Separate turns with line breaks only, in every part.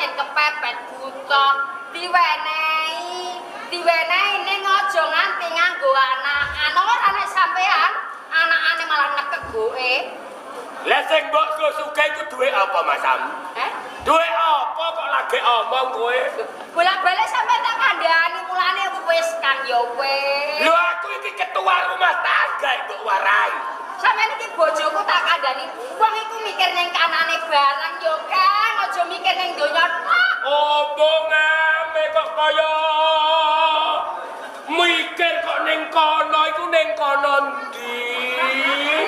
pancen kepepet buta. Diwenehi, diwenehi ning aja nganti nganggo anakan. Ora nek sampean anakane malah nekek goke.
Lah sing mbok go sugih iku duwe apa, Mas Am?
Eh?
Duwe apa kok lagi omong kowe?
Bolak-balik sampean tak kandhani, mulane wis Kang ya wis.
Lho aku iki ketua rumah tangga mbok warai.
Sampeyan iki bojoku tak kandhani, wong iku mikir ning kanane barang yo Kang, aja mikir ning donya tok.
Omongane kok kaya mikir kok ning kono iku ning kono ndi?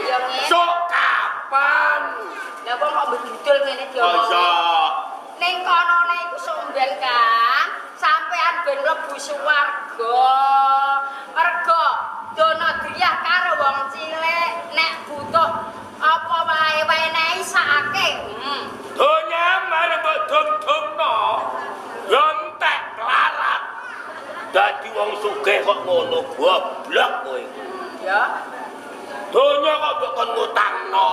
Ya ngene.
Sok kapan?
Lah wong kok bedul ngene diomongi.
Masa
Ning konone iku somben Kang, sampean ben mlebu swarga. Mergo dono driyah karo wong cilik nek butuh apa wae wenehi sakake.
Donya marang mbok dum-dumno. Ya entek melarat. Dadi wong sugih kok ngono goblok kowe.
Ya.
Donya kok mbok kon ngutangno,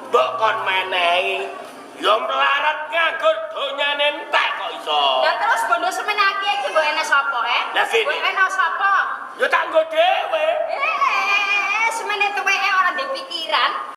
mbok kon menehi. Ya melarat nganggur donyane entek kok iso.
Lah terus bondo semenaki iki mbok ene sapa, eh?
Lah sini.
Mbok ene sapa?
Ya tak nggo dhewe.